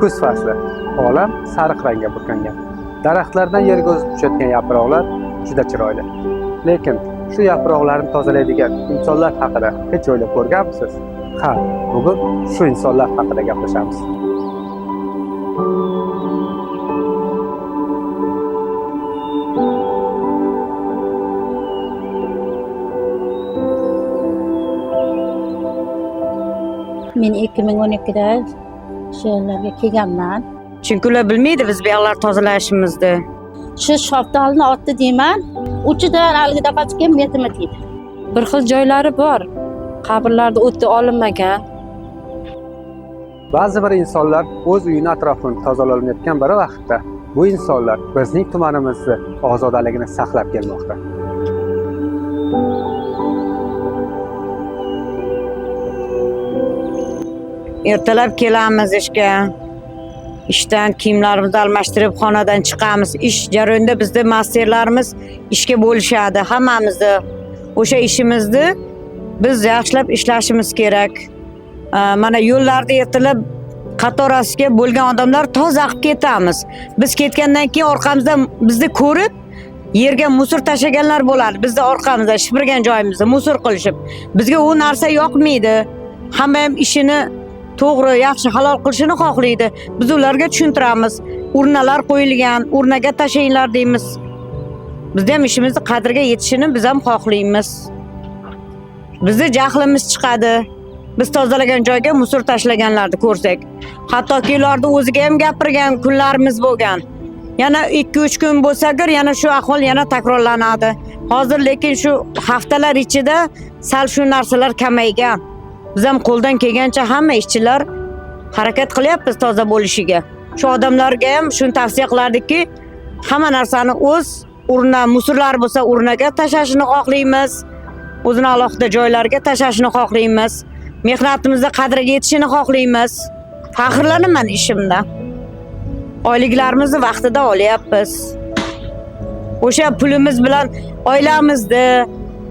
Kuz fasli. Olam sariq rangga burkangan. Daraxtlardan yerga uzib tushayotgan yaproqlar juda chiroyli. Lekin shu yaproqlarni tozalaydigan insonlar haqida hech o'ylab ko'rganmisiz? Ha, bugun shu insonlar haqida gaplashamiz. Men 2012'da shu yerlarga kelganman. Chunki ular bilmaydi biz bu yoqlar tozalashimizni. Shu shaftolini otdi deyman. Uchidan haligi dafasi kelib metimi deydi. Bir xil joylari bor. Qabrlarda o'ti olinmagan. Ba'zi bir insonlar o'z uyini atrofini tozalamayotgan bir vaqtda bu insonlar bizning tumanimizni ozodaligini saqlab kelmoqda. Ertalab kelamiz ishga. Ishdan kiyimlarimizni almashtirib xonadan chiqamiz. Ish jarayonida bizni masterlarimiz ishga bo'lishadi hammamizni. O'sha ishimizni biz yaxshilab ishlashimiz kerak. Mana yo'llarda ertalab qatorasiga bo'lgan odamlar toza qilib ketamiz. Biz ketgandan keyin orqamizdan bizni ko'rib yerga musor tashlaganlar bo'ladi. Bizni orqamizda shipirgan joyimizda musor qilishib. Bizga u narsa yoqmaydi. Hamma ham ishini to'g'ri, yaxshi, halol qilishini xohlaydi. Biz ularga tushuntiramiz. Urnalar qo'yilgan, urnaga tashlanglar deymiz. Bizda ham ishimizni qadriga yetishini biz ham xohlaymiz. Bizni jahlimiz chiqadi. Biz tozalagan joyga musor tashlaganlarni ko'rsak. Hattoki ularni o'ziga ham gapirgan kunlarimiz bo'lgan. Yana 2-3 kun bo'lsa agar yana shu ahvol yana takrorlanadi. Hozir lekin shu haftalar ichida sal shu narsalar kamaygan. Biz ham qo'ldan kelgancha hamma ishchilar harakat qilyapmiz toza bo'lishiga. Shu odamlarga ham shuni tavsiya qilardikki, hamma narsani o'z urna, musorlar bo'lsa urnaga tashlashini xohlaymiz. O'zini alohida joylarga tashlashini xohlaymiz. Mehnatimizni qadriga yetishini xohlaymiz. Faxrlanaman ishimdan. Oyliklarimizni vaqtida olyapmiz. O'sha pulimiz bilan oilamizni,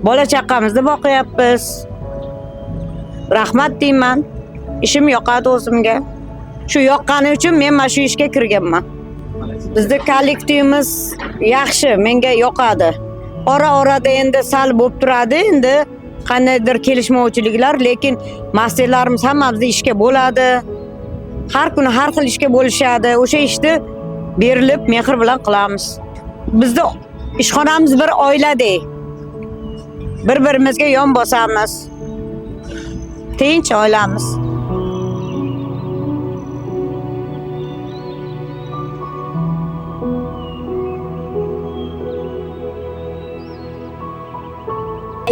bola chaqamizni boqyapmiz. Rahmat deyman. Ishim yoqadi o'zimga. Shu yoqqani uchun men mana shu ishga kirganman. Bizni kollektivimiz yaxshi, menga yoqadi. Ora-orada endi sal bo'lib turadi, endi qandaydir kelishmovchiliklar, lekin masterlarimiz hammamizni ishga bo'ladi. Har kuni har xil ishga bo'lishadi. O'sha ishni berilib mehr bilan qilamiz. Bizni ishxonamiz bir oiladek. Bir-birimizga yon bosamiz. Tinch oilamiz.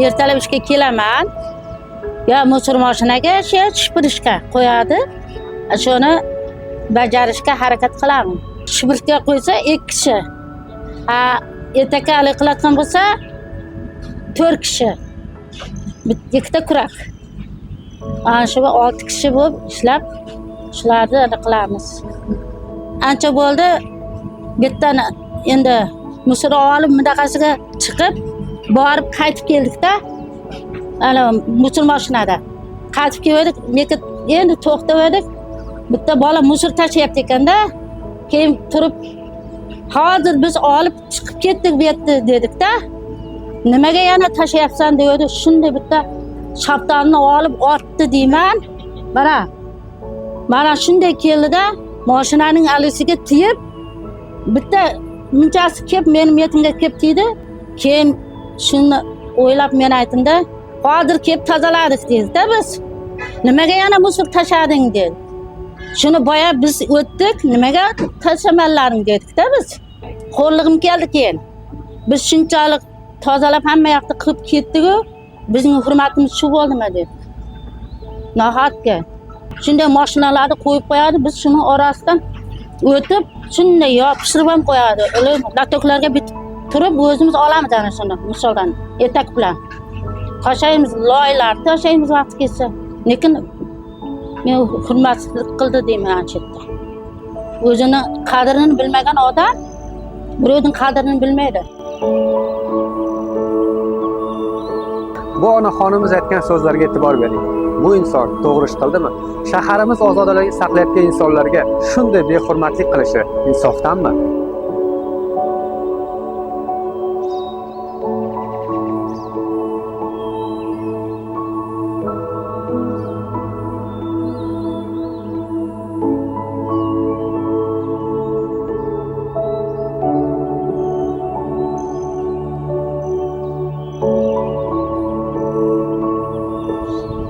Ertalab ishga kelaman. Ya musor mashinaga shu shipirishga qo'yadi. Shuni bajarishga harakat qilaman. Shipirishga qo'ysa 2 kishi. Ha, ertaga hali qiladigan bo'lsa 4 kishi. Ikkita kurak. Ana shu 6 kishi bo'lib ishlab shularni anaqa qilamiz. Ancha bo'ldi. Bittani endi musor olib mintaqasiga chiqib borib qaytib keldikda. Ana musor mashinada. Qaytib keldik, lekin endi to'xtab edik. Bitta bola musor tashlayapti ekanda. Keyin turib hozir biz olib chiqib ketdik bu yerda dedikda. Nimaga yana tashlayapsan deydi. Shunday bitta shaftolni olib otdi deyman. Mana. Mana shunday keldida mashinaning alisiga tiyib bitta munchasi kelib meni metimga kelib tegdi. Keyin shuni o'ylab men aytdimda, hozir kelib tozaladik dedikda biz. Nimaga yana musor tashlading dedi. Shuni boya biz o'tdik, nimaga tashlamanlaring dedikda biz. Xo'rlig'im keldi keyin. Biz shunchalik tozalab hamma yoqni qilib ketdik-ku, bizning hurmatimiz shu bo'ldimi dedik. Nohatga. Shunday mashinalarni qo'yib qo'yadi, biz shuni orasidan o'tib, shunday yopishtirib ham qo'yadi. Latoklarga bitib turib o'zimiz olamiz ana shuni, misoldan, etak bilan. Tashlaymiz, loylarni tashlaymiz vaqti kelsa. Lekin men hurmatsizlik qildi deyman ana shu yerda. O'zini qadrini bilmagan odam birovning qadrini bilmaydi. Bu onaxonimiz aytgan so'zlarga e'tibor bering. Bu inson to'g'ri ish qildimi? Shaharimiz ozodaligini saqlayotgan insonlarga shunday behurmatlik qilishi insofdanmi?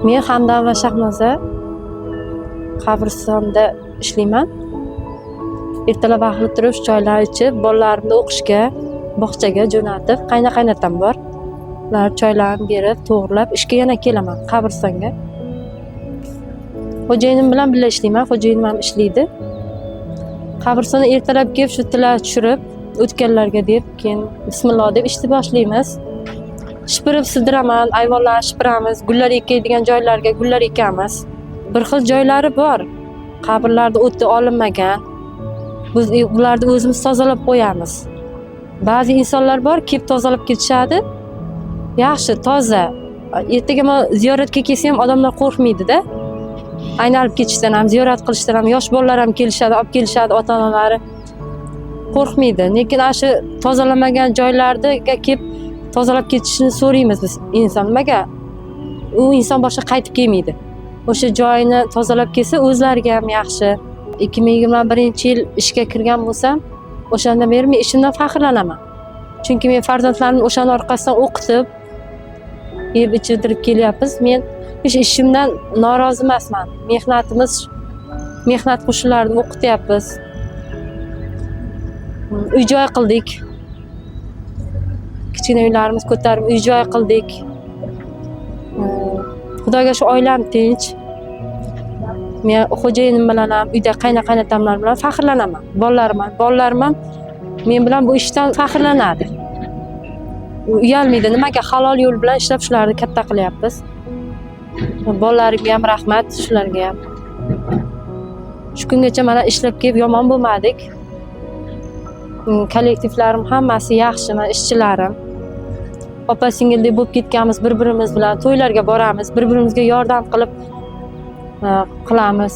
Men Hamdam va Shahnoza qabristonda ishlayman. Ertalab vaqtli turib choylar ichib, bolalarimni o'qishga, bog'chaga jo'natib, qayna-qaynatam bor. Ular choylarni berib, to'g'rilab ishga yana kelaman qabristonga. Xo'jayinim bilan birga ishlayman, xo'jayinim ham ishlaydi. Qabristonda ertalab kelib shu tillar tushirib, o'tganlarga deb, keyin bismillah deb ishni boshlaymiz. Shipirib sidiraman, ayvonlarni shipiramiz, gullar ekadigan joylarga gullar ekamiz. Bir xil joylari bor. Qabrlarda o'ti olinmagan. Biz ularni o'zimiz tozalab qo'yamiz. Ba'zi insonlar bor, kelib tozalab ketishadi. Yaxshi, toza. Ertaga men ziyoratga kelsam ham odamlar qo'rqmaydi-da. Aylanib ketishdan ham, ziyorat qilishdan ham, yosh bolalar ham kelishadi, olib kelishadi ota-onalari. Qo'rqmaydi. Lekin ana shu tozalamagan joylarga kelib tozalab ketishini so'raymiz biz inson. Nimaga? U inson boshqa qaytib kelmaydi. O'sha joyini tozalab kelsa o'zlariga ham yaxshi. 2021-yil ishga kirgan bo'lsam, o'shandan beri men ishimdan faxrlanaman. Chunki men farzandlarimni o'shani orqasidan o'qitib, yeb ichirtirib kelyapmiz. Men hech ishimdan norozi emasman. Mehnatimiz, mehnat qo'shinlarini o'qityapmiz. Uy joy qildik. Kichkina uylarimiz ko'tarib uy joy qildik. Xudoga shu oilam tinch. Men xo'jayinim bilan ham, uyda qayna-qaynatamlar bilan faxrlanaman. Bolalarim ham men bilan bu ishdan faxrlanadi. Uyalmaydi. Nimaga halol yo'l bilan ishlab shularni katta qilyapmiz. Bolalarimga ham rahmat, shularga ham. Shu kungacha mana ishlab kelib yomon bo'lmadik. Kollektivlarim hammasi yaxshi, mana ishchilarim. Opa singildek bo'lib ketganmiz, bir-birimiz bilan to'ylarga boramiz, bir-birimizga yordam qilib qilamiz.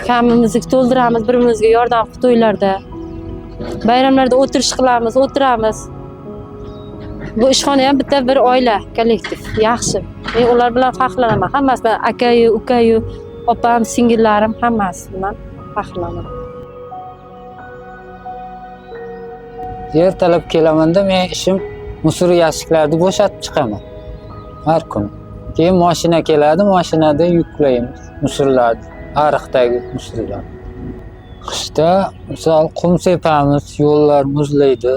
Kamimizni to'ldiramiz, bir-birimizga yordam qilib to'ylarda. Bayramlarda o'tirish qilamiz, o'tiramiz. Bu ishxona ham bitta bir oila, kollektiv, yaxshi. Men ular bilan faxrlanaman. Hammasi bilan akayu, ukayu, opam, singillarim hammasi bilan faxrlanaman. Ertalab kelamanda men ishim musor yashiklarni bo'shatib chiqaman har kuni. Keyin mashina keladi, mashinada yuklaymiz musorlarni, ariqdagi musorlarni. Qishda misol qum sepamiz, yo'llar muzlaydi.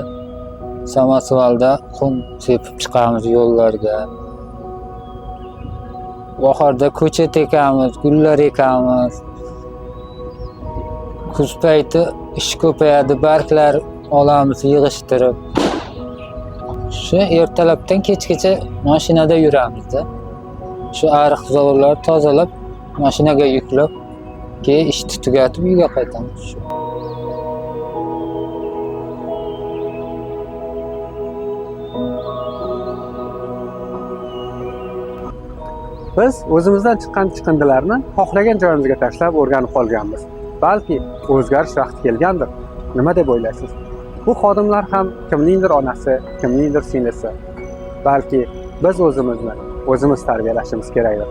Samosvalda qum sepib chiqamiz yo'llarga. Bahorda ko'chat ekamiz, gullar ekamiz. Kuz payti ish ko'payadi, barglar olamiz yig'ishtirib. Shu ertalabdan kechgacha mashinada yuramizda. Shu ariq zavorlarni tozalab, mashinaga yuklab, keyin ishni tugatib uyga qaytamiz. Shu. Biz o'zimizdan chiqqan chiqindilarni xohlagan joyimizga tashlab o'rganib qolganmiz. Balki o'zgarish vaqti kelgandir. Nima deb o'ylaysiz? Bu xodimlar ham kimningdir onasi, kimningdir singlisi. Balki biz o'zimizni o'zimiz tarbiyalashimiz kerakdir.